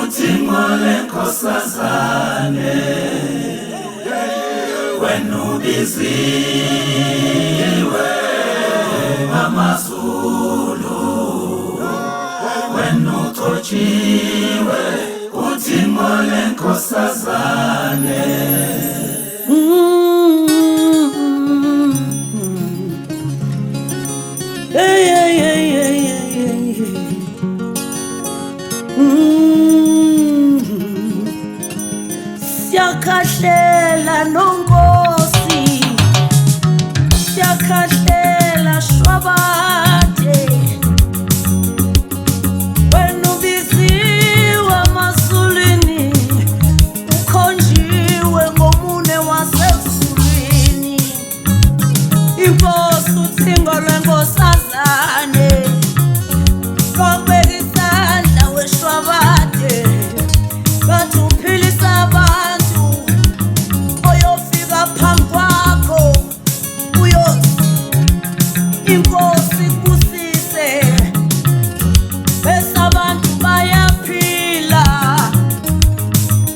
Uthingo lenkosazane wena ubiziwe amaZulu wena ugcotshiwe uthingo lenkosazane. Hey, hey, hey, hey, hey, hey. Siyakhahlela nonkosi, siyakhahlela shwabade. Wena ubiziwe emazulwini, ukhonjiwe ngomune wasezulwini. Inkosi uthingo lwenkosazane, lwakubeka isandla weshwabade. Bathi uphilisa abantu, oyofika phambi kwakho uyothi inkosi ikubusise. Bese abantu bayaphila,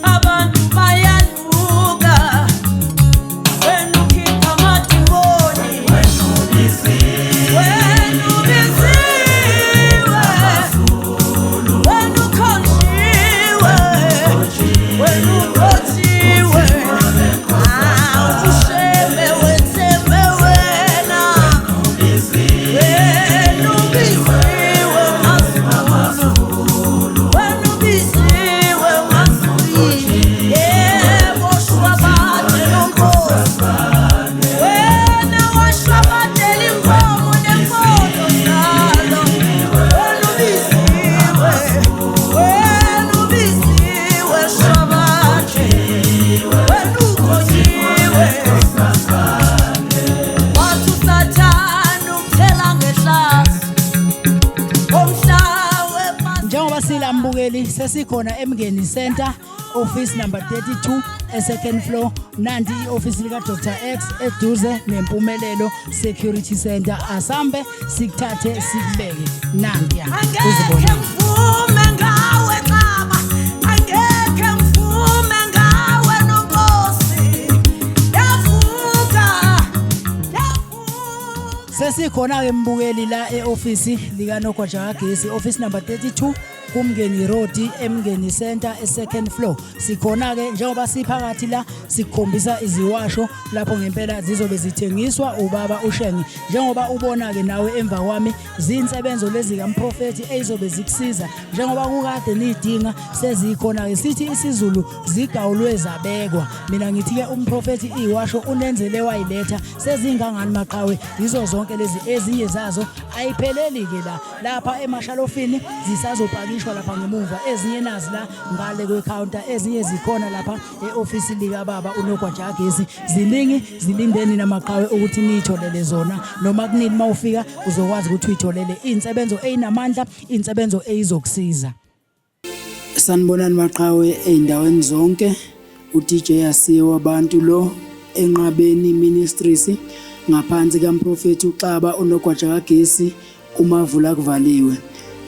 abantu bayaluka. Wena ukhipha amadimoni, Wena ubiziwe wena ubiziwe, wena ukhonjiwe, wena ugcotshiwe. Usheme wethembe wena, wena ubiziwe maZulu, wena ubiziwe maZulu. Yebo, shwabade nonkosi, wena washwabadela inkomo nempondo zalo. Wena ubiziwe, wena ubiziwe, shwabade, wena ukhonjiwe. Wathi uSathane ukuthela ngehlazo ngomhla wepasika. Njengoba silambukeli sesikhona eMngeni Center, office number 32, e-second floor. Nanti i-office lika Dr X eduze neMpumelelo Security Center. Asambe sikuthathe sikubeke nantiya Angekhe uzibonele. ngivume ngawe Xaba, angekhe ngivume ngawe nonkosi. Yavuka, yavuka. Sesikhona ke mbukeli la e-office lika Nogwaja kaGesi, office number 32 kuMngeni Road, eMngeni Center, e-second floor. Sikhona ke njengoba siphakathi la sikukhombisa iziwasho lapho ngempela zizobe zithengiswa ubaba uShenge. Njengoba ubona ke nawe emva kwami zinsebenzo lezi kamprofethi ezizobe zikusiza njengoba kukade nidinga sezikhona ke. Sithi isiZulu zigawulwe zabekwa. Mina ngithi ke umprofethi iwasho unenzele wayiletha sezingangani maqhawe yizo zonke lezi, ezinye zazo ayipheleli ke la lapha emashalofini zisazopakishwa lapha ngemuva, ezinye nazi la ngale kwe-counter, ezinye zikhona lapha e-ofisi likababa uNogwaja kaGesi. Ziningi zilindeni namaqhawe ukuthi niyitholele zona noma kunini mawufika uzokwazi ukuthi uyitholele insebenzo eyinamandla, insebenzo eyizokusiza. Sanibonani maqhawe ey'ndaweni zonke. U-DJ Asiye wabantu lo Enqabeni Ministries ngaphansi kamprofethi uXaba uNogwaja kaGesi umavula kuvaliwe.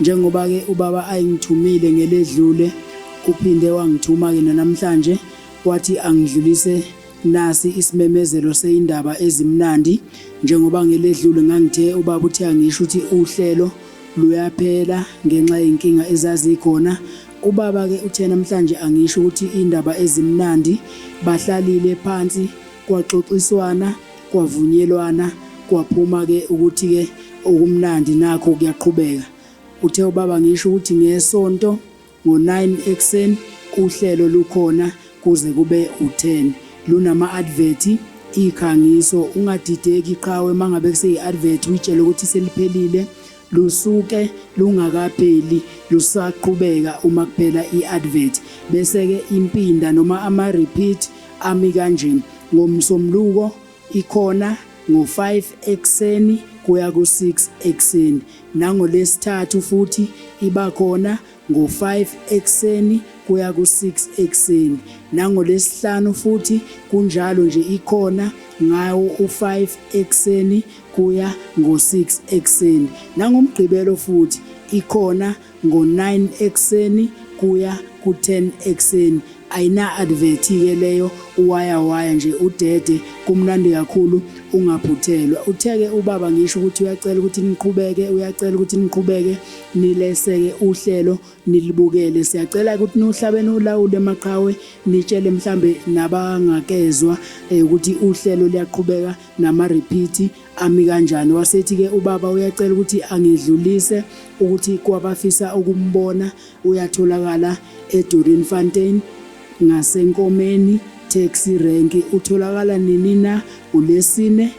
Njengoba-ke ubaba ayengithumile ngeledlule, uphinde wangithuma-ke nanamhlanje wathi angidlulise nasi isimemezelo seyindaba ezimnandi. Njengoba ngeledlule ngangithe ubaba uthe angisho ukuthi uhlelo luyaphela ngenxa yey'nkinga ezazikhona. Ubaba-ke uthe namhlanje angisho ukuthi indaba ezimnandi, bahlalile phansi kwaxoxiswana kwavunyelwana kwaphuma-ke ukuthi-ke okumnandi nakho kuyaqhubeka. Uthe ubaba ngisho ukuthi ngeSonto ngo-9 ekuseni uhlelo lukhona kuze kube u-10, lunama-advert ikhangiso. Ungadideki qhawe mangabe kuseyi-advert uyitshele ukuthi seliphelile, lusuke lungakapheli, lusaqhubeka uma kuphela i-advert. Bese-ke impinda noma ama-repeat ami kanje: ngoMsombuluko ikhona ngo-5 ekuseni kuya ku-6 ekuseni, nangolesithathu futhi iba khona ngo-5 ekuseni kuya ku-6 ekuseni, nangolesihlanu futhi kunjalo nje ikhona ngawo u-5 ekuseni kuya ngo-6 ekuseni, nangomgqibelo futhi ikhona ngo-9 ekuseni kuya ku-10 ekuseni. Ayina-advert ke leyo, uwaya waya nje udede, kumnandi kakhulu, ungaphuthelwa. Uthe-ke ubaba ngisho ukuthi uyacela ukuthi niqhubeke, uyacela ukuthi niqhubeke nileseke uhlelo nilibukele. Siyacela ukuthi niwuhlabe niwulawule maqhawe, nitshele mhlambe nabangakezwa ukuthi uhlelo liyaqhubeka nama-repeat ami kanjani. Wasethi-ke ubaba uyacela ukuthi angidlulise ukuthi kwabafisa ukumbona uyatholakala eDoornfontein ngaseNkomeni taxi rank. Utholakala nini na? Ulesine,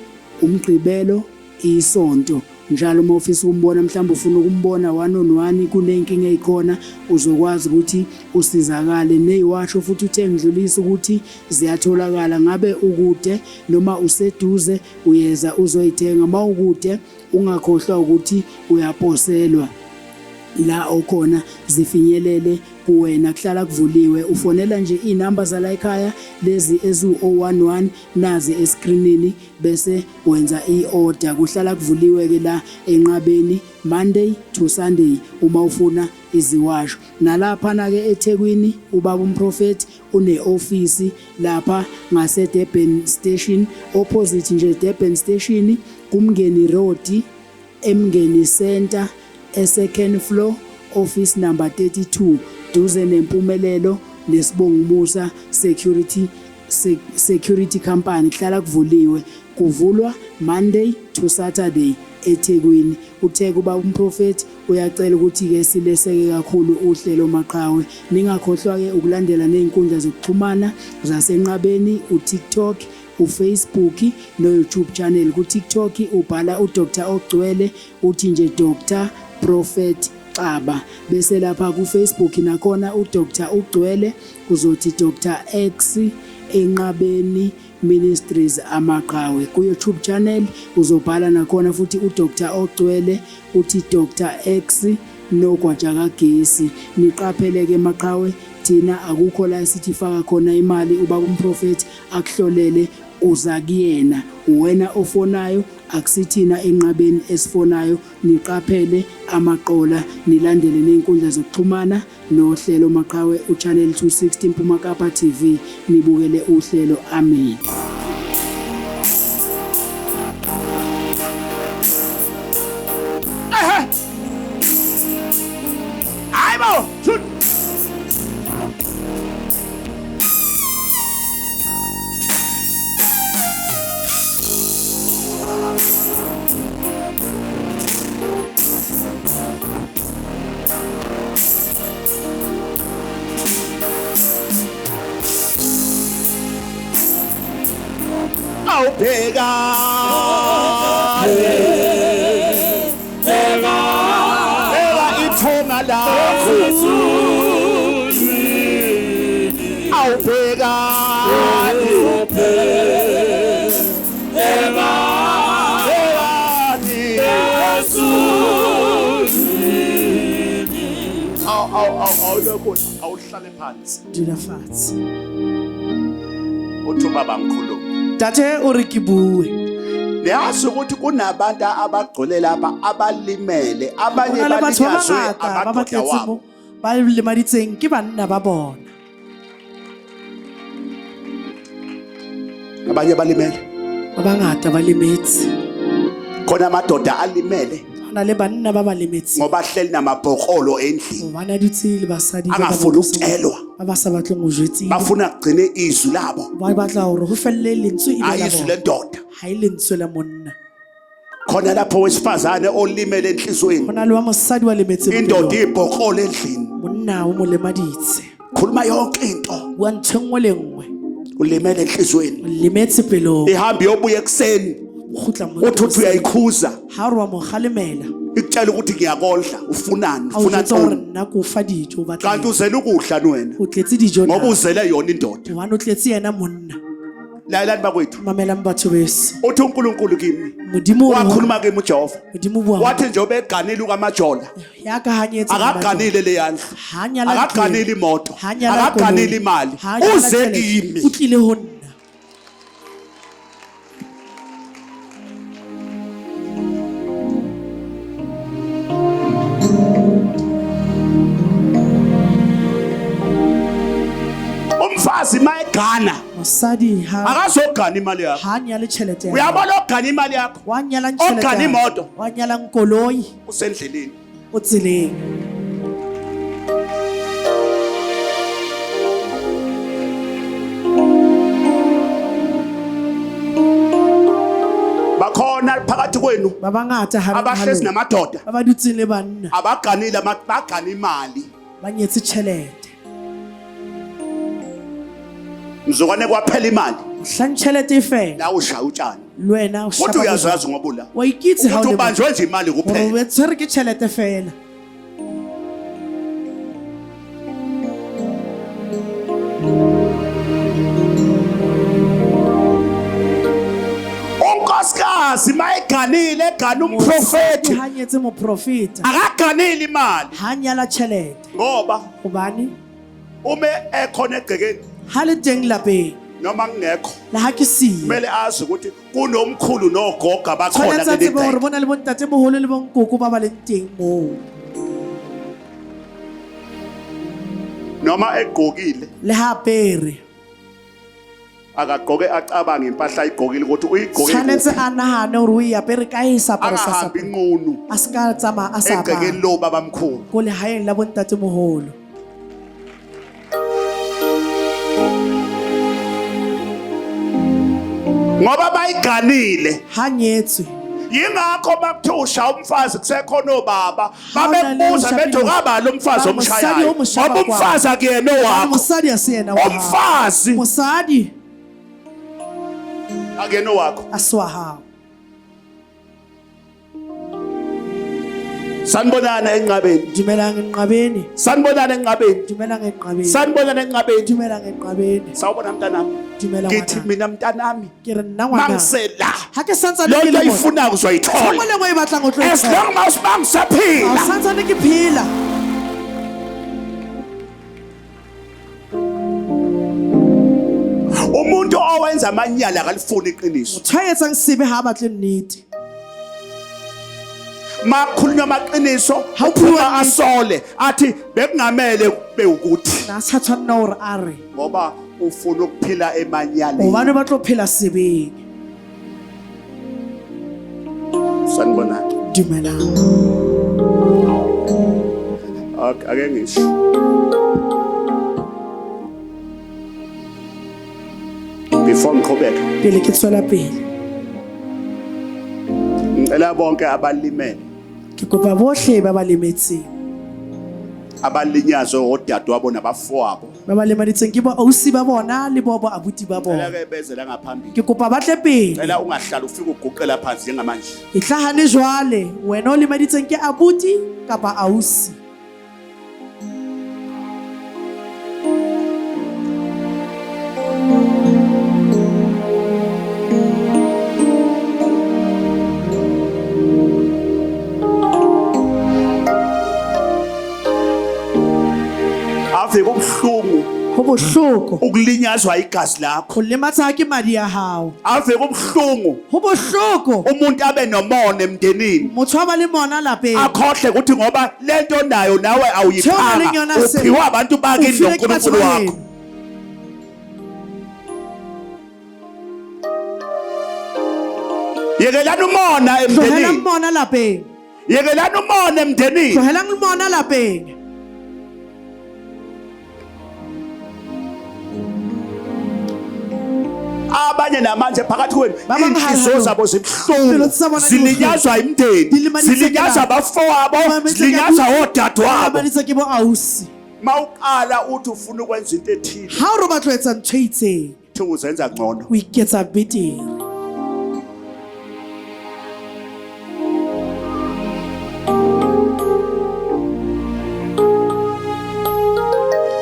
uMgqibelo, isonto njalo. Uma ufisa ukumbona, mhlawumbe ufuna ukumbona one on one, kuney'nkinga ey'khona, uzokwazi ukuthi usizakale. Ney'washo futhi uthe ngidlulisa ukuthi ziyatholakala, ngabe ukude noma useduze, uyeza uzoyithenga. Uma ukude ungakhohlwa ukuthi uyaposelwa la okhona, zifinyelele kuwena. Kuhlala kuvuliwe, ufonela nje iy'namba zala ekhaya lezi eziwu-011 nazi eskrinini, bese wenza i-order. Kuhlala kuvuliwe-ke la enqabeni Monday to Sunday uma ufuna iziwasho. Nalaphana-ke eThekwini ubaba umprofethi une-ofisi lapha ngase-Durban Station, opposite nje Durban Station, kuMngeni Road, eMngeni Center, e-second floor, office number 32, duze nempumelelo nesibongumusa security company. Kuhlala kuvuliwe, kuvulwa Monday to Saturday eThekwini. Uthe kuba umprofethi uyacela ukuthi-ke sileseke kakhulu uhlelo maqhawe. Ningakhohlwa-ke ukulandela ney'nkundla zokuxhumana zasenqabeni, uTikTok, uFacebook no-YouTube channel. Ku-TikTok ubhala uDr Ogcwele, uthi nje Dr Prophet Xaba, bese lapha ku-Facebook nakhona uDr Ugcwele, uzothi Dr X Enqabeni Ministries Amaqhawe. Ku-YouTube channel uzobhala nakhona futhi uDr Ogcwele, uthi Dr X nogwaja kagesi. Niqaphele-ke maqhawe, thina akukho la esithi faka khona imali ubaba umprofethi akuhlolele, uza kuyena. Uwena ofonayo, akusithina enqabeni esifonayo. Niqaphele amaqola, nilandele ney'nkundla zokuxhumana nohlelo maqhawe, uchannel 260 Mpuma Kapa TV, nibukele uhlelo. Amen. Hayibo, shoot. Awubheka. Bheka ithonga lakho. Awubheka. Bhekani. Awu awu awu awu, lokho awuhlale phansi. Dula fatshe. Uthi ubaba ngikhuluma. Tate o re ke bue. Niyazi ukuthi kunabantu abagcwele lapha abalimele, abanye Go na le batho ba balinyazwe bangata ba ba amadoda tletseng wabo. mo ba lemaditseng ke banna ba bona. Abanye balimele. Ba bangata ba lemetse. Khona amadoda alimele Go na le banna ba ba lemetseng ngoba ahleli namabhokolo endlini. gobane a dutse le basadi ba ba Angafuni ukutshelwa. ba ba sa batleng go jwetsiwa. Bafuna kugcine izwi labo. Ba batla gore go felele lentswe e be Hayi la izwi bona, lendoda. ga e lentswe la monna. Khona lapho wesifazane olimele enhliziyweni. Go na le wa mosadi wa lemetseng Indoda pelong. ibhokolo endlini. Monna o mo lemaditse. Khuluma yonke into. Bua ntho e nngwe le nngwe. Ulimele enhliziyweni. O lemetse pelong. Ihamba iyobuya ekuseni. O kgutla mo Uthi uthi uyayikhuza. Ha o re wa mo kgalemela, Ikutshela ukuthi ngiyakondla, ufunani, a o ufuna jwetsa gore ntoni. nna ke o fa dijo, o batla Kanti eng? uzele ukudla wena. O tletse dijo na? Ngoba uzele yona indoda. Hobane o tletse yena monna. Lalelani bakwethu. Mamelang batho beso. Uthi uNkulunkulu kimi. Modimo o re ho- Wakhuluma kimi uJehova. Modimo o bua ho- Wathi njengoba eganile ukaMajola. ya ka hanyetse Akaganile le yandlu. Ha nyala Akaganile ntlo. imoto. Ha nyala Akaganile koloi. imali. Ha nyala Uze tjhelete. kimi. O tlile ho nna. Umfazi mayegana Mosadi ha akazogana imali yakho. ha nyale tjhelete ya hao. Uyabona ogana imali yakho Wa nyalang tjhelete Ogana ya hao. imoto. Wa nyalang koloi usendleleni. o tseleng. Bakhona phakathi kwenu Ba bangata ha abahlezi namadoda ba ba dutseng le banna abaganile bagana imali. ba nyetse tjhelete. Mzukwane kwaphela imali Mohlang tjhelete e fela la ushaya utshani. le wena o Kodwa shapa uyazazi ngoba ula. Wa ikitse ha o Ukuthi le ubanjwe nje imali gore kuphela. o tshwere ke tjhelete fela. Unkosikazi mayeganile egana umprofeti Mosadi ha nyetse moprofeta akaganile imali ha nyala tjhelete ngoba hobane ume ekhona egcekeni ha le teng lapeng noma kungekho le ha ke siyo kumele azi ukuthi kunomkhulu nogogo abakhona tshwanetse a kuleli tsebe hore gceke. bona le bontatemoholo le bonkoko ba ba leng teng moo Noma egqokile le ha apere akagqoke acabange impahla ayigqokile ukuthi uyigqoke tshwanetse kuphi. a nahane hore o e apere kae seaparo sa Angahambi saporo nqunu a se ka tsamaya a sa egcekeni apara lo babamkhulu. ko lehaeng la bontatemoholo. Ngoba bayiganile Ha nyetswe yingakho bakuthiwa ushaya umfazi kusekhona obaba Ha o na le babebuza bethi moshapile- ukabani umfazi Ba mosadi omshayayo o mo shaba ngoba kwa. umfazi akuyena Hobane owakho. mosadi ha se yena wa hao. Umfazi Mosadi akuyena owakho. a se wa hao. Sanibonana enqabeni. Dumelang enqabeni. Sanibonana enqabeni. Dumelang enqabeni. Sanibonana enqabeni. Dumelang enqabeni. Sawubona mntanami. Dumela Ngithi ngwana. mina mntanami Ke re nna ngwana. mangisela Ha ke santsane le ke nto le mona. oyifunayo Ntho uzoyithola. e nngwe le e nngwe e batlang o tlo e As thola. long as Ha o mangisaphila santsane ke phela. umuntu owenza amanyala akalifuni iqiniso. Motho a etsang sebe ha a batle nnete. Makhulunywa amaqiniso Ha o uphuma bua nnete. asole athi bekungamele kube ukuthi Na a sa tshwanela hore a re ngoba ufuna ukuphila emanyaleni. hobane ba tlo phela sebeng. Sanibonani. Dumelang. Ake ake ngisho. Before ngiqhubeke Pele ke tswela pele. ngicela bonke abalimele Ke kopa bohle ba ba lemetseng. abalinyazwe odadewabo nabafowabo Ba ba lemaditseng ke bo ausi ba bona le bo bo abuti ba cela bona. ke beze la ngaphambili. Ke kopa ba tle pele. Cela ungahlali ufike uguqela phansi njengamanje. E tlahane jwale wena o lemaditseng ke abuti kapa ausi. Ave kubuhlungu Ho bohloko ukulinyazwa igazi lakho. ho lematsa ke madi a hao. Ave kubuhlungu Ho bohloko umuntu abe nomona emndenini. motho a ba le mona lapeng. Akhohle ukuthi ngoba lento nayo nawe Theo o nang le awuyiphanga yona se- uphiwa abantu o bakini filwe ke batho noNkulunkulu ba wakho. heno. Yekelani umona Tlohelang emndenini. mona lapeng. Yekelani umona emndenini. Tlohelang mona lapeng. Abanye namanje phakathi kwenu Ba bang ha inhliziyo ha- zabo zibuhlungu Pelo tsa bona di zilinyazwa imndeni Di lemaditswe ke zilinyazwa ba- abafowabo Lemaditswe ke zilinyazwa abuti. odadewabo. Lemaditswe ke bo ausi. Mawuqala uthi ufuna ukwenza into ethile Ha o re o batla ho etsa ntho e itseng, thi uzenza ngcono. o iketsa betere.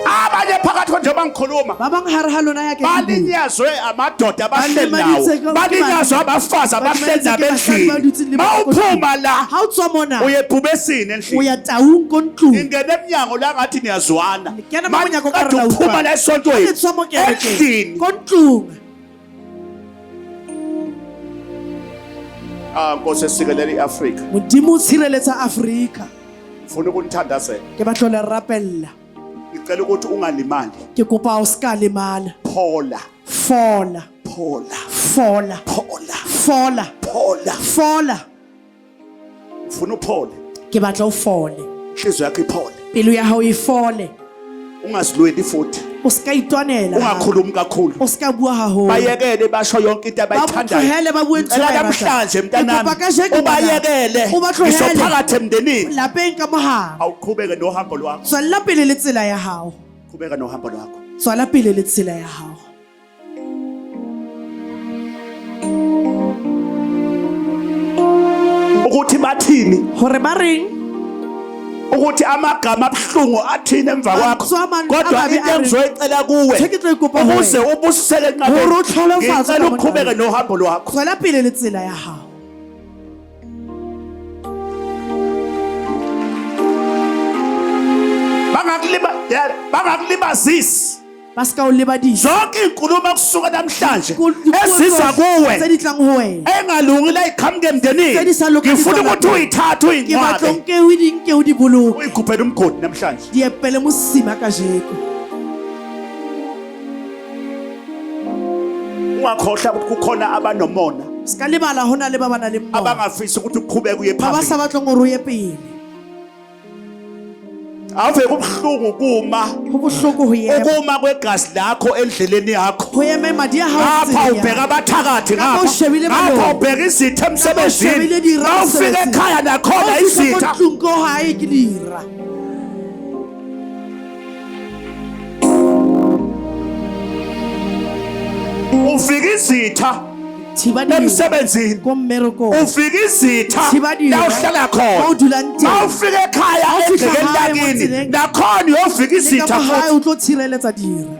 Abanye phakathi kwenu njengoba ngikhuluma Ba bang hare ha lona ya ke ke bua. balinyazwe amadoda abahleli nawo Balimaditse ke- balinyazwe abafazi abahleli Balimaditse ke basadi ba nabo dutseng endlini le bona ko mawuphuma tlung. la Ha o tswa mona uye ebhubesini o endlini ya taung ko ntlong. ingena emnyango la ngathi niyazwana Le kena mo monyako ka Maqeda re la uphuma utlwana. la esontweni Le tswa mo kerekeng endlini ko ntlong. Ah Nkosi esikelela iAfrika Modimo o tshireletsa Afrika. ngifuna ukunithandazela Ke batla ho le rapella. Ngicela ukuthi ungalimali. Ke kopa o ska lemala. Phola. Fola. Phola. Fola. Phola. Fola. Phola. Fola. Ufuna uphole. Ke batla o fole. Inhliziyo yakho iphole. Pelo ya hao e fole. Ungazilweli futhi. O ska itwanela. Ungakhulumi kakhulu. O ska bua haholo. Bayekele basho yonke into Ba abayithandayo. tlohele ba bue ntho Ngicela ba e ratang. namhlanje Ke mntanami. kopa kajeno ngwana. Ubayekele. O ba tlohele. Ngisho phakathi emndenini. Lapeng ka mohare. Awuqhubeke nohambo lwakho. Tswella pele le tsela ya hao. Qhubeka nohambo lwakho. Tswela pele le tsela ya hao. Ukuthi bathini? Hore ba reng? Ukuthi amagama abuhlungu athini emva kwakho. Mantswe a mang a Kodwa mabe into a reng? engizoyicela kuwe. Ntho e ke tlo e kopa ho Ukuze wena. ubusiseke enqabeni. Hore o tlholofatswe Ngicela ka uqhubeke monqabeng. nohambo lwakho. Tswela pele le tsela ya hao. Bangakuliba bangakulibazisi. Ba ska o lebadisa. Zonke izinkulumo kusuka namhlanje Dipuo eziza tsohle kuwe tse di tlang ho wena. engalungile ayiqhamuke emndenini. Tse di sa lokang di Ngifuna tswa ukuthi lapeng. uyithathe Ke batla o uyingcwabe. nke o di nke o di boloke. Uyigubhele umgodi namhlanje. Di epele mosima kajeko. Ungakhohlwa ukuthi kukhona abanomona Se ka lebala ho na le ba ba nang le mmono. abangafisi ukuthi uqhubeke uye Ba ba sa phambili. batleng hore o ye pele. Ave kubuhlungu kuma Ho bohloko ho ema. ukuma kwegazi lakho endleleni yakho. Ho ema madi a hao Ngapha tseleng ya ubheka hao. abathakathi Ngapha ngapha. o shebile Ngapha baloi. ubheka izitha o emsebenzini. shebile dira Ngawufika mosebetsing. ekhaya nakhona Ha o fihla ko izitha. ntlong ko hae ke dira. Ufika izitha Thiba dira. emsebenzini. Ko mmerekong. Ufika izitha Thiba dira. la uhlala Mo o khona. dulang teng. Mawufika ekhaya Ha o fihla egcekeni hae mo lakini tseleng. nakhona uyofika Le ka izitha mo hae futhi. o tlo tshireletsa dira.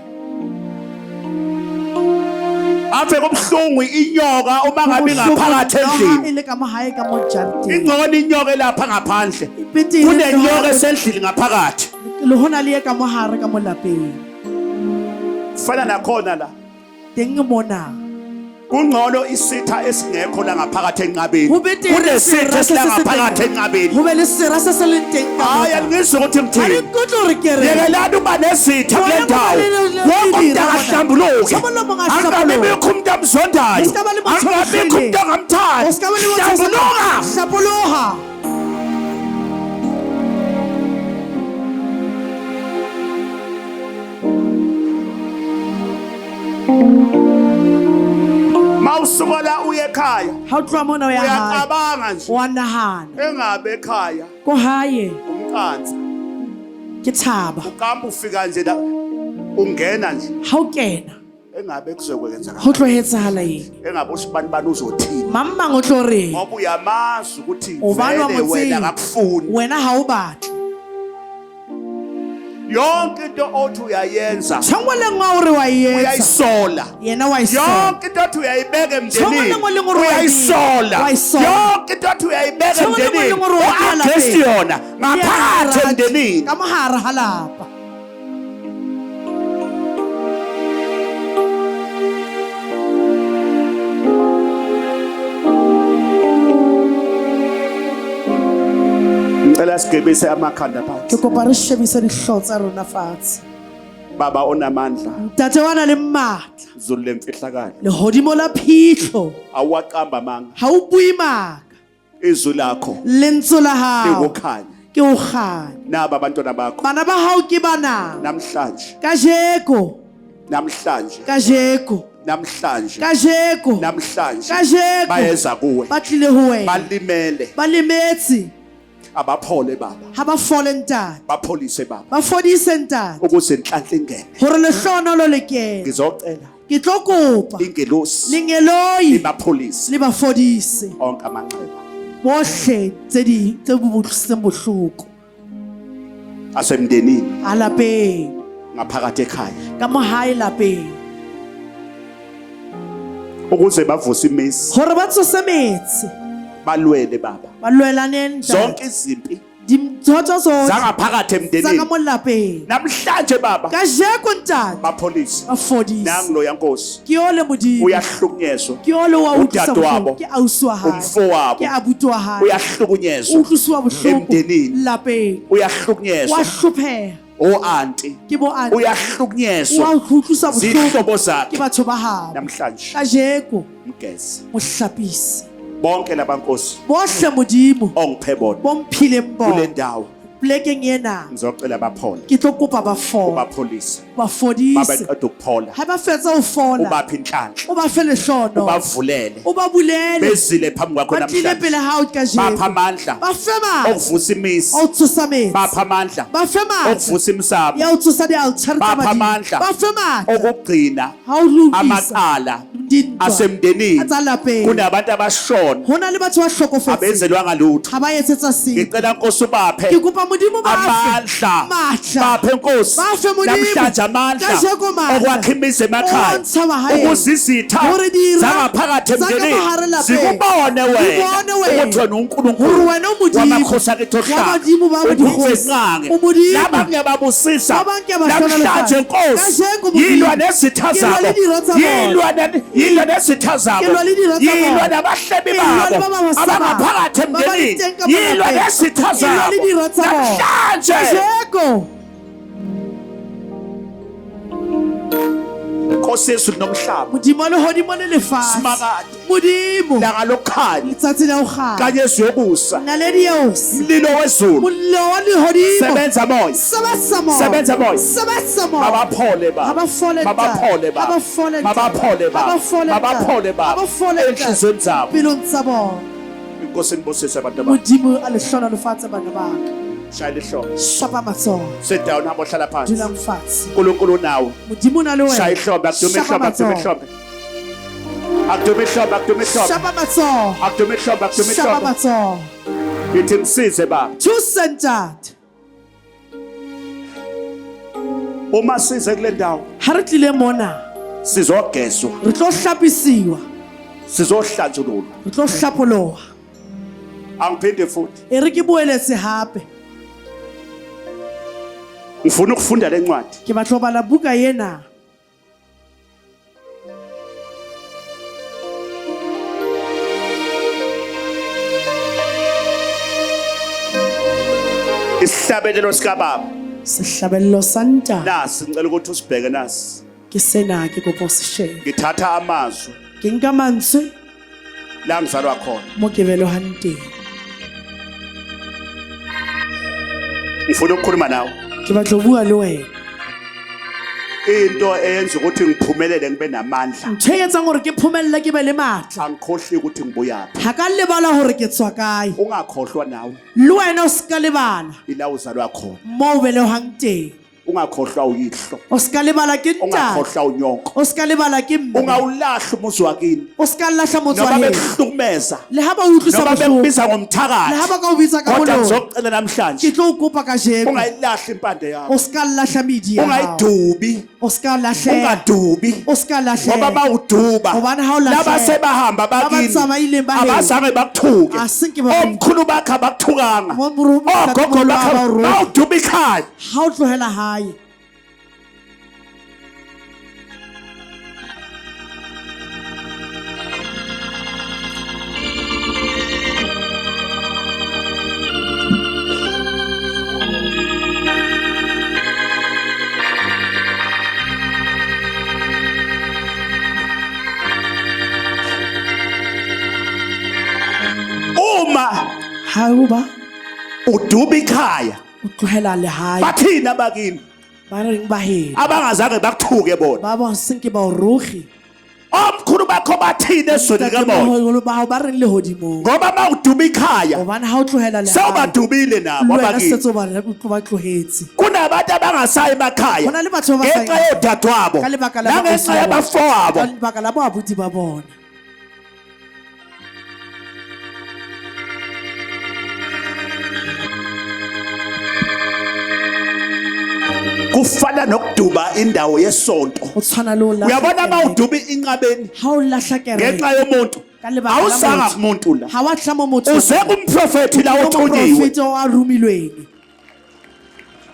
Ave kubuhlungu inyoka uma ngabe Ho bohloko ingaphakathi noha endlini. e le ka mo hae ka mo jareteng. Ingcono inyoka elapha ngaphandle. Pete e le Kunenyoka noha- esendlini ngaphakathi. Le hona le e ka mo hare ka mo lapeng. Fana nakhona la. Teng mona. Kungcono isitha esingekho la ngaphakathi enqabeni. Ho be teng Kunesitha sera se se esila se ngaphakathi teng. enqabeni. Ho be le sera se se leng teng ka Hayi mona. angizwa ukuthi Ha di ngithini. nkutlwe hore ke reng. Yekelani uba nezitha kule Wena ndawo. ngoba le- Wonke umuntu dira mona. akahlambuluke. Tshabo le monga Angabi hlamboloha. bikho umuntu amzondayo. Ho ska ba le motho a Angabi bikho umuntu hloileng. ongamthandi. O ska ba le motho a sa- Hlambuluka. Hlapoloha. Mawusuka la uye ekhaya Ha o tloha mona o ya hae. uyacabanga nje Wa nahana. engabe ekhaya Ko hae umqansa. ke thaba. Uqamba ufika nje la ungena nje Ha o kena engabe kuzokwenzeka. ho tlo etsahala eng? Engabe usibani bani uzothini. Mang mang o tlo reng? Ngoba uyamazi ukuthi Hobane wa vele mo wena tseba. akakufuni. Wena ha o batle. Yonke into othi uyayenza Ntho e nngwe le nngwe o re wa e etsa. uyayisola. Yena wa e sola. Yonke into othi uyayibeka Ntho e nngwe emndenini le nngwe le nngwe o re wa e uyayisola. wa e sola. Yonke into othi uyayibeka Ntho e nngwe le nngwe emndenini le nngwe o re wa e beha u-against lapeng. yona ngaphakathi emndenini. Ka mohare ha lapa. Ngicela sigebise amakhanda Ke phansi. kopa re shebise dihlooho tsa rona fatshe. Baba onamandla, Ntate wa na le matla. Zulu lemfihlakalo. Lehodimo la phitlho. Awuwaqamba amanga. Ha o bue maka. Izwi lakho Lentswe la hao likukhanya. ke o kganya. Naba abantwana bakho Bana ba hao ke bana. namhlanje, Kajeko, namhlanje, kajeko, namhlanje, kajeko, namhlanje kajeko. bayeza kuwe. Ba tlile ho wena. Balimele, Ba lemetse. abaphole baba. Ha ba fole ntate. Bapholise baba Ba fodise ntate. ukuze inhlanhla ingene. Hore lehlohonolo le kene. Ngizocela Ke tlo kopa ingelosi lengeloi ibapholise le ba fodise. onke amanxeba Bohle tse di tse bo utlwisitseng bohloko asemndenini a lapeng ngaphakathi ekhaya ka mo hae lapeng ukuze bavuse imisi hore ba tsose metse balwele baba ba lwelane ntate. zonke izimpi Dintho tsa tsohle zangaphakathi tsa ka emndenini mo lapeng namhlanje baba kajeko ntate bapholise ba fodise nangu loya nkosi ke ole modimo uyahlukunyezwa ke ole wa utlwisa Udadewabo. bohloko ke ausi wa hae Umfowabo. ke abuti wa hae o uyahlukunyezwa utlwisiwa bohloko Emndenini. lapeng wa uyahlukunyezwa hlopheha. O-anti Ke bo aunty. uyahlukunyezwa Wa utlwisa bohloko zihlobo ke zakhe batho ba habo. namhlanje Kajeko mgeze mo hlapise. bonke labankosi Bohle Modimo ongiphe bona bo mphileng kule bona. ndawo Plekeng ena ngizocela baphole ke tlo kopa ba fola. ubapholise Ba fodise. mabeqeda ukuphola Ha ba fetsa ho fola ubaphe inhlanhla o ba fe lehlono. ubavulele O ba bulele. bezile phambi kwakho Ba tlile namhlanje pele hao bapha kajeno. amandla Ba fe matla okuvusa imizi a ho tsosa metsi. bapha amandla Ba fe matla okuvusa imisamo ya ho tsosa dialtare tsa bapha badimo. amandla Ba fe matla okugcina ha o lokisa amacala dintwa asemndenini tsa lapeng. kunabantu abashona Ho na le batho ba hlokofetseng abenzelwanga lutho ha ba etsetsa sebe. ngicela nkosi ubaphe Ke kopa Modimo ba fe amandla matla. baphe nkosi Ba fe Modimo. namhlanje amandla Kajeko matla. okwakha imizi emakhaya O ntsha mahaeng. ukuze izitha Hore dira zangaphakathi tsa ka emndenini mahare lapeng. zikubone Di bone wena wena. ukuthi wena uNkulunkulu Hore wena o Modimo. wamakhosi akithi Wa badimo ba dikgosi. ohlanga O Modimo. laba ngiyababusisa Ba bang ke a ba namhlanje hlohonolofatsa. nkosi Kajeko Modimo. yilwa nezitha Ke lwa zabo le dira tsa bona. yilwa nezitha zabo Ke lwa le dira tsa yilwa bona. nabahlebi Ke lwa le babo ba ba ba sabang. abangaphakathi Ba ba emndenini teng ka yilwa malapeng. nezitha Ke lwa le zabo dira tsa bona. namhlanje Kajeko Nkosi Yesu nomhlaba Modimo wa lehodimo le lefatshe. Simakade. Modimo langa lokukhanya letsatsi la ho kganya. kanye yokusa Naledi ya osi. umlilo wezulu Mollo wa lehodimo. sebenza moya Sebetsa moya. Sebenza moya. Sebetsa moya. Mabaphole baba. Mabaphole ntate. Mabaphole baba. Mabaphole ntate. Mabaphole baba. Mabaphole ntate. Mabaphole baba. Mabaphole ntate. Enhliziyweni zabo. Pelong tsa bona. Inkosi nibusise abantu bami. Modimo a le hlohonolofatse bana ba ka. Shaya ihlombe. Shapa matsoho. Sit down hamba ohlala phansi. Dulang fatshe. uNkulunkulu nawe. Modimo o na le wena. Shaya ihlombe akudume Shapa ihlombe akudume matsoho. ihlombe. Akudume ihlombe akudume ihlombe. Shapa matsoho. Akudume ihlombe akudume Shapa ihlombe. matsoho. Ngithi ngisize baba. Thusa ntate. Uma size kule ndawo Ha re tlile mona sizogezwa, re tlo hlapisiwa, sizohlanjululwa. re tlo hlapoloha. Angiphinde futhi. E re ke boeletse hape. Ngifuna ukufunda lencwadi. Ke batla ho bala buka ena. Isihlabelelo sikababa. Sehlabello sa ntate Nasi ngicela ukuthi usibheke nasi. ke sena ke kopa o se shebe. Ngithatha amazwi Ke nka mantswe la ngizalwa khona. mo ke belohang teng. Ngifuna ukukhuluma nawe. Ke batla ho bua le wena. Into eyenza ukuthi ngiphumelele ngibe namandla. Ntho e etsang hore ke phomelle ke be le matla. Angikhohli ukuthi ngibuyaphi. Ha ka lebala hore ke tswa kae. Ungakhohlwa nawe Le wena o ska lebala ila uzalwa khona. mo o belehwang teng. Ungakhohlwa uyihlo. O ska lebala ke ntate. Ungakhohlwa unyoko. O ska lebala ke mme. Ungawulahli umuzi wakini. O ska lahla motho wa Noma heno. bekuhlukumeza. Le ha ba o utlwisa Noma bohloko. bekubiza Le ha ngomthakathi. ba ka o bitsa ka Kodwa moloi. ngizocela namhlanje Ke tlo o kopa kajeno. ungayilahli impande yakho. O ska lahla medi ya hao. Ungayidubi. O ska lahleha. Ungadubi. O ska Ngoba lahleha. bawuduba. Hobane ha o lahleha, Laba sebahamba ba ba bakini. tsamaileng ba heno. Abazange bakuthuke. A se nke ba- Omkhulu bakhe abakuthukanga. Mo- mo- Ogogo ntatemoholo bakhe ha ba o roka. bawuduba ikhaya. Ha o tlohela hae. Uma Ha o ba uduba ikhaya o tlohela lehae. bathina abakini Ba reng ba heno. abangazange bakuthuke bona. Ba ba senke ba o roge. Omkhulu bakho bathina ezweni likamoya. Ntatemoholo ba hao ba reng lehodimong. Ngoba mawuduba ikhaya Hobane ha o tlohela lehae. sewubadubile nabo Le wena abakini. setse o ba o ba tlohetse. Kunabantu abangasayi emakhaya Ho na le batho ba ba sa ngenxa yodadewabo Ka lebaka la nangenxa boausi ba bona. yabafowabo. Ka lebaka la boabuti ba bona. Kufana nokuduba indawo yesonto. Ho tshwana le ho lahla Uyabona kereke. mawuduba inqabeni Ha o lahla kereke. ngenxa yomuntu Ka lebaka la awuzanga motho. kumuntu la. Ha wa tla mo mothong. Uze kumprofethi la Ho othunyiwe. moprofeta o a romilweng.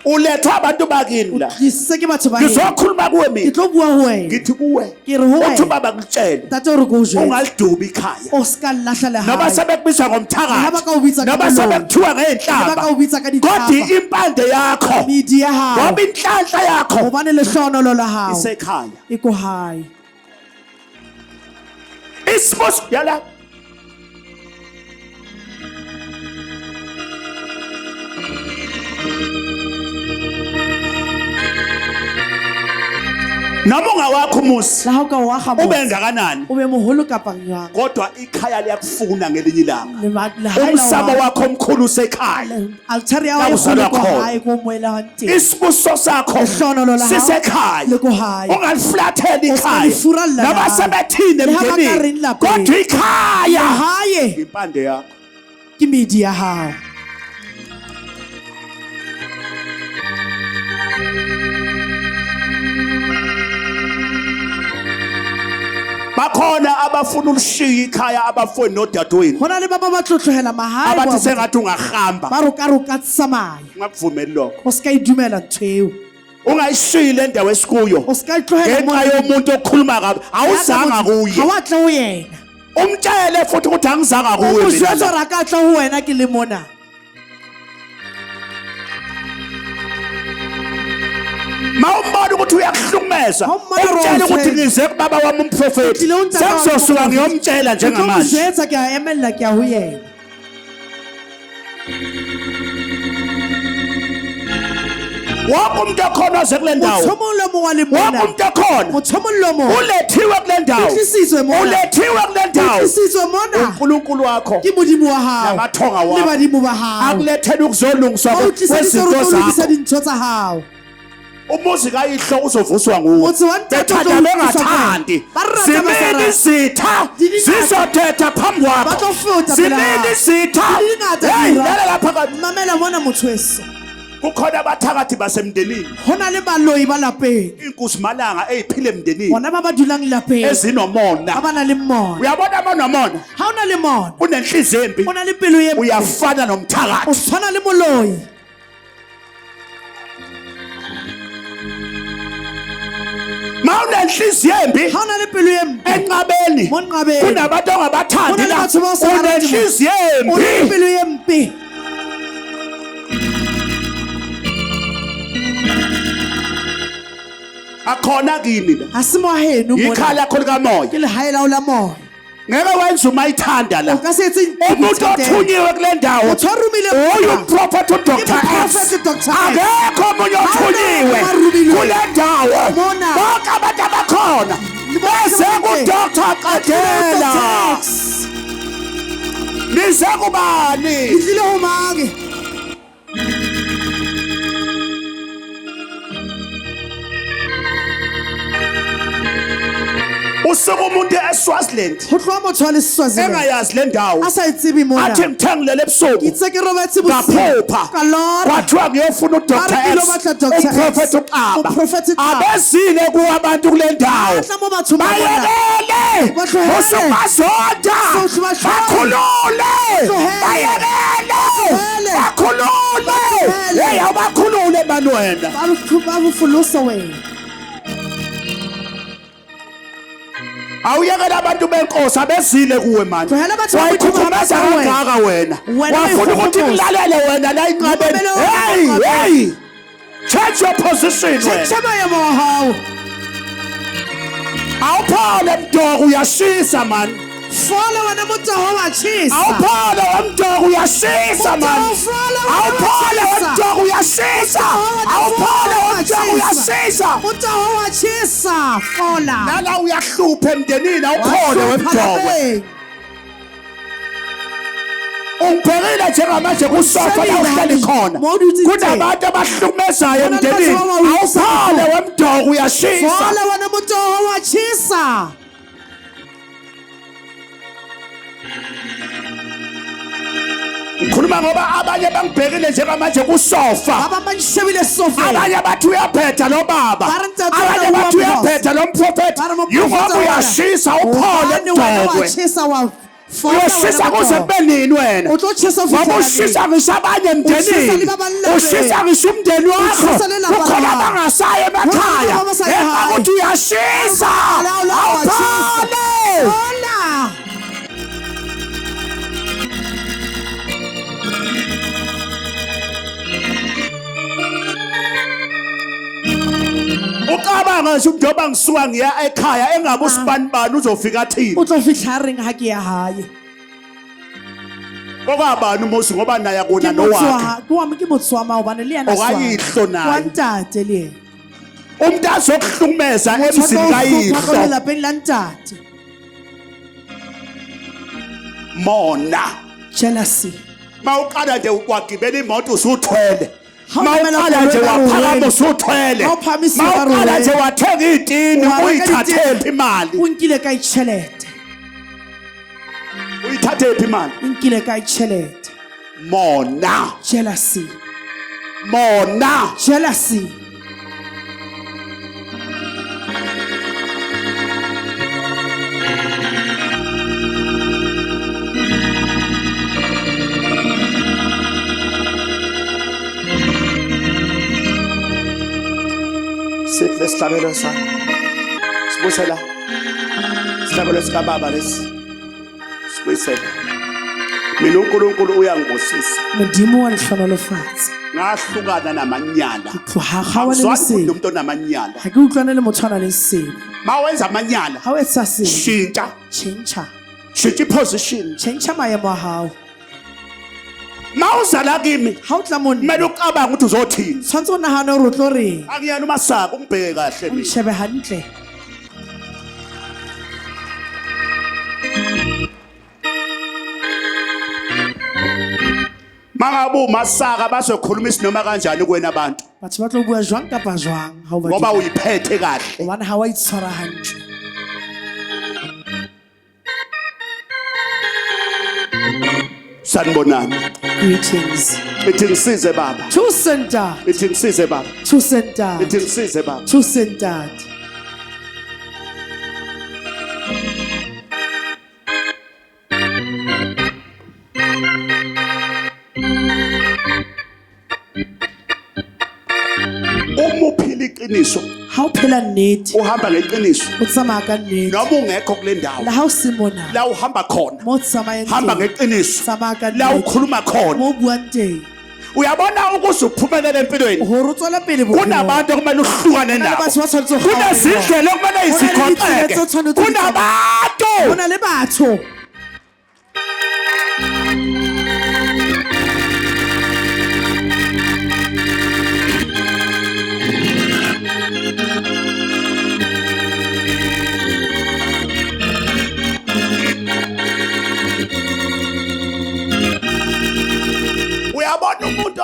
Ulethwa abantu bakini la. Tlisitse ke batho ba heno. Ngizokhuluma kuwe Ke mina. tlo bua ho wena. Ngithi kuwe. Ke re ho Uthi wena. ubaba ngitshele. Ntate o re ke o jwetse. Ungalidubi ikhaya. O ska nlahla Noma lehae. sebekubiza Le ha ba ngomthakathi. ka o bitsa ka Noma moloi. sebekuthiwa Le ha ngey'nhlamba. ba ka o bitsa ka ditlhapa. Kodwa impande yakho. Medi ya hao. Ngoba inhlanhla yakho Hobane lehlohonolo la hao isekhaya. e ko hae. Isibusiso yala. Noma ungawakho umuzi Le ha o ka o akga ube motse, ngakanani o be moholo kapa jwang. kodwa ikhaya liyakufuna ngelinye ilanga. Lehae la Umsamo wa- wakho omkhulu usekhaya. Altare ya La hao e uzalwa kgolo ko khona. hae, ko moelang teng. Isibusiso sakho Lehlohonolo la hao sisekhaya. le ko hae. Ungaliflatheli O ska ikhaya. le furalla Noma lehae. sebethini Le ha ba ka emndenini. reng lapeng. Kodwa ikhaya Lehae impande yakho. ke medi ya hao. Bakhona abafuna ulishiya ikhaya abafowenu nodadewenu. Ho na le ba bang ba tlo tlohela mahae Abathi bo- sengathi ungahamba. ba re o ka re o ka tsamaya. Ungakuvumeli lokho. O ska e dumela ntho eo. Ungayishiyi le ndawo esikuyo. O ska e tlohela Ngenxa mona. yomuntu okhuluma kabi awuzanga Ha kuye. wa tla ho yena. Umtshele futhi ukuthi angizanga O kuwe mo mina jwetsa la. hore a ka tla ho wena ke le mona. Mawumbona ukuthi uyakuhlukumeza Ha o mmona hore umtshele o ukuthi tshwere. ngize kubaba wami umprofeti Tlile ho ntate wa sengizosuka moprofeti. ngiyomtshela Ke tlo mo njengamanje jwetsa ke a emella ke ya ho yena. Wonke umuntu okhona oze kule ndawo Motho o mong le o mong wa le wonke mona. umuntu okhona Motho o mong le o mong. ulethiwe kule ndawo O tlisitswe mona. ulethiwe kule O ndawo tlisitswe mona. uNkulunkulu wakho Ke Modimo wa hao. Namathonga wakho. Le badimo ba hao. akulethele ukuzolungiswa Ba o tliseditse hore o kwezinto tlo lokisa zakho dintho tsa hao. Umuzi kayihlo uzovuswa nguwe Motse wa ntate o tlo bethanda lokiswa ke wena. bengathandi Ba rata ba sa zimini rate. izitha Di dingata. zizothetha phambi Ba kwakho tlo feta pela zimini hao. izitha Di dingata hey dira. lalela phakathi Mamela mona motho weso. Kukhona abathakathi basemndenini. Ho na le baloi ba lapeng. Inkuzimalanga eziphila emndenini. Bona ba ba dulang lapeng. Ezinomona. Ba ba nang le mona. Uyabona uma unomona? Ha o na le mona. Unenhliziyo embi. O na le pelo e mpe. Uyafana nomthakathi. O tshwana le moloi. Ma unenhliziyo embi. Ha o na le pelo e mpe. Enqabeni. Mo nqabeni. Kunabantu ongabathandi Ho na le la. batho ba o sa ba rateng. Unenhliziyo O na le embi. pelo e mpe. Akhona kini la. Ha se mo heno mona. Ikhala lakho likamoya. Ke lehae la ho la moya. Ngeke wenze uma ithanda la. O ka se etse Umuntu othunyiwe kule ndawo. Motho a romile Uyu mona. umprofeti uDr. Ke moprofeti X. Dr. X. Akekho omunye Ha hona othunyiwe o romilwe. kule ndawo. Mona. Bonke abantu abakhona beze kuDr. Qedela. Dr. X. Nize kubani? Ke tlile ho mang? Usuke umuntu eSwaziland Ho tloha motho wa le Swaziland. engayazi le ndawo A sa e tsebe mona. athi ngithengilele Ke ebusuku itse ke robetse bosiu. ngaphupha Ka lora. kwathiwa ngiyofuna uDr. Ba re ke lo X batla Dr. X. umprofeti uXaba Moprofeti Xaba. abezile kuwo abantu kule ndawo Ba tla mo bathong ba bona. bayekele Ba tlohele. usubazonda Sohle ba tlohele. bakhulule Tlohele. bayekele Tlohele. bakhulule Tlohele. hey awubakhulule mani wena Ba bo folosa wena. Awuyekela abantu benkosi abezile kuwe mani Tlohela batho ba Modimo ha ba wayikhukhumeza tla ho wena. kangaka wena Wena wafuna ukuthi uyikhukhumusa. kulalele wena la inqabeni Mamela wena hey enqabeni. hey change your position wena Tjhentjha maemo a hao. Awuphole mdoko uyashisa man Fola wena motoho wa tjhesa. Awuphole wemdoko uyashisa man Motoho fola wena Awuphole wa tjhesa. wemdoko uyashisa Motoho wena Awuphole fola wa wemdoko tjhesa. uyashisa Motoho wa tjhesa. Fola. Nala uyahlupha emndenini awuphole Wa hlupha wemdoko lapeng. Ungibhekile njengamanje kusofa la uhleli khona Mo o dutseng teng. kunabantu abahlukumezayo Ho na le batho emndenini ba ba utlwisang awuphole bohloko. wemdoko uyashisa Fola wena motoho wa tjhesa. Ngikhuluma ngoba abanye bangibhekile njengamanje kusofa Ba bang ba nshebile sofeng. abanye bathi uyaphetha lo baba Ba re ntate abanye wena o bathi wa uyaphetha lo mprofethi Ba re moprofeta yingoba wena. uyashisa uphole Hobane wena wa mdokwe tjhesa wa Fola wena Uyoshisa kuze Motoho. kube nini wena? O tlo tjhesa ho Ngoba fihlela ushisa neng? ngisho abanye O tjhesa emndenini. le ba bang lapeng. Ushisa ngisho umndeni wakho. tjhesa lelapa la Kukhona hao. abangasayi Ho na le emakhaya. ba ba sa ye Ngenxa hae. yokuthi uyashisa. La, la, wa tjhesa. Awuphole. Fola. Ucabanga nje njengoba ngisuka ngiya ekhaya engabe usibanibani uzofika athini. O tlo fihla a reng ha ke ya hae? Okwabani umuzi ngoba naye akuna Ke motse wa nowakhe. ha- ke wa ke motse wa maobane le yena Okayihlo naye. Wa ntate le yena. Umuntu azokuhlukumeza Motho a emzini tlo o hlopha ka kayihlo. lelapeng la ntate. Mona. Jealousy. Mawuqala nje wagibela imoto usuthwele. Ha o namela Mawuqala koloi nje ka waphakama rowele. usuthwele. Ha o phahamisiwa ka Mawuqala rowele. nje wathenga itini Wa reka uyithathe ditene. phi imali? O nkile kae tjhelete? Uyithathe phi imali? O nkile kae tjhelete? Mona. Jealousy. Mona. Jealousy. Siphi lesihlabelo sakho? Sibuyisela. Isihlabelo sikababa lesi. Sibuyisele. Mina uNkulunkulu uyangibusisa. Modimo wa ntlhonolofatsa. Ngahlukana namanyala. Ke tloha kgaohane le Angizwani sebe. nomuntu onamanyala. Ha ke utlwane le motho a nang le sebe. Mawenza amanyala. Ha o etsa sebe, Shintsha. tjhentjha. Shintsha iposition. Tjhentjha maemo a hao. Mawuza la kimi Ha o tla mo nna, kumele ucabange ukuthi uzothini. tshwanetse o nahane hore o tlo reng. Akuyena uMasaka ungibheke kahle O mina. ntjhebe hantle. Mangabe uMasaka bazokhuluma isinoma kanjani kuwena abantu Batho ba tlo bua jwang kapa jwang ha o ba ngoba dumela. uyiphethe kahle. Hobane ha wa itshwara hantle. Sanibonani. Greetings. Ithi ngisize baba. Thuse ntate. Ithi ngisize baba. Thuse ntate. Ithi ngisize baba. Thuse ntate. Uma uphila iqiniso, Ha o phela nnete, uhamba ngeqiniso. o tsamaya ka nnete. Noma ungekho kule ndawo, Le ha o se mona, la uhamba khona, mo o tsamayang hamba teng, ngeqiniso. tsamaya ka La nnete. ukhuluma khona. Mo o buang teng. Uyabona ukuze uphumelele empilweni. Hore o tswele pele bophelong. Kunabantu okumele uhlukane Ho na le nabo. batho ba tshwanetse ho kgaohana. Kunezindlela okumele Ho na le ditsela izigoqeke. tse tshwanetse ho di tsamaya. Kunabantu. Ho na le batho. Uyabona umuntu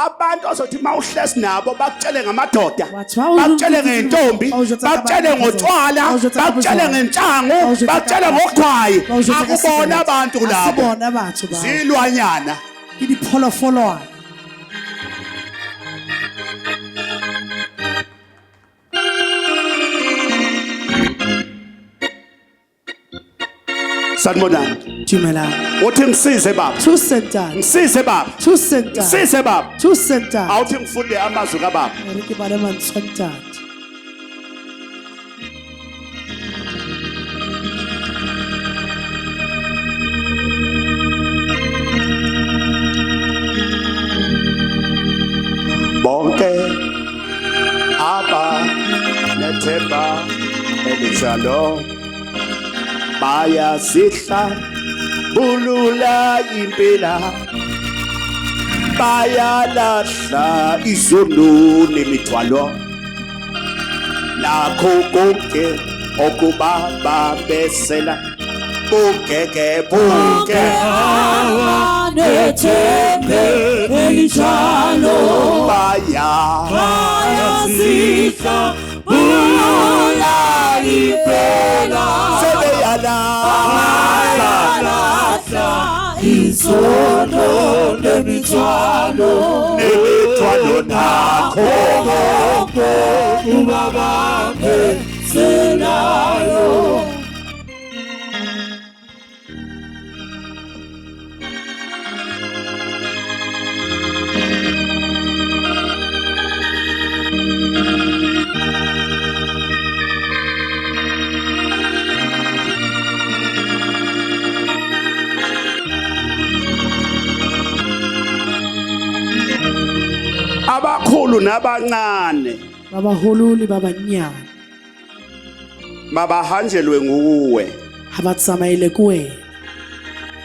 abantu ozothi mawuhlezi nabo bakutshele ngamadoda Batho ba o bakutshele ngeentombi ba o jwetsa ka bakutshele banna, ngotshwala ba o jwetsa ka bakutshele bojwala, ngentshangu ba o jwetsa ka bakutshele batho, ngogwayi ba o jwetsa ka akubona sigarete. abantu Ha se labo bona batho bao. zilwanyana Ke dipholofolwana. Sanibonani. Dumelang. Uthi ngisize baba. Thuse ntate. Ngisize baba. Thuse ntate. Ngisize baba. Thuse ntate. Awuthi ngifunde amazwi kababa. Hore ke bale mantswe a ntate. Bonke aba nethemba elinjalo bayazihla bulula impela bayalahla izono nemithwalo nakho konke okubabambesela bungeke bunke Nethembe elinjalo baya bayazihla bulula impela sebeyalahla Lahla izono nemithwalo nemithwalo nakho konke ubabambe selayo. Abakhulu nabancane Ba baholo le ba bannyane mabahanjelwe nguwe. ha ba tsamaele ke wena.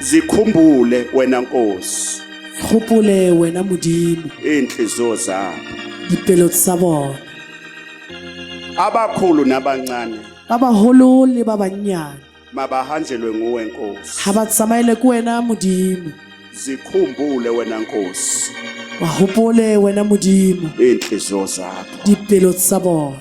Zikhumbule wena Nkosi Gopole wena Modimo inhliziyo zabo. dipelo tsa bona. Abakhulu nabancane Ba baholo le ba bannyane mabahanjelwe nguwe Nkosi. ha ba tsamaele ke wena Modimo. Zikhumbule wena Nkosi Wa hopole wena Modimo inhliziyo zabo. dipelo tsa bona.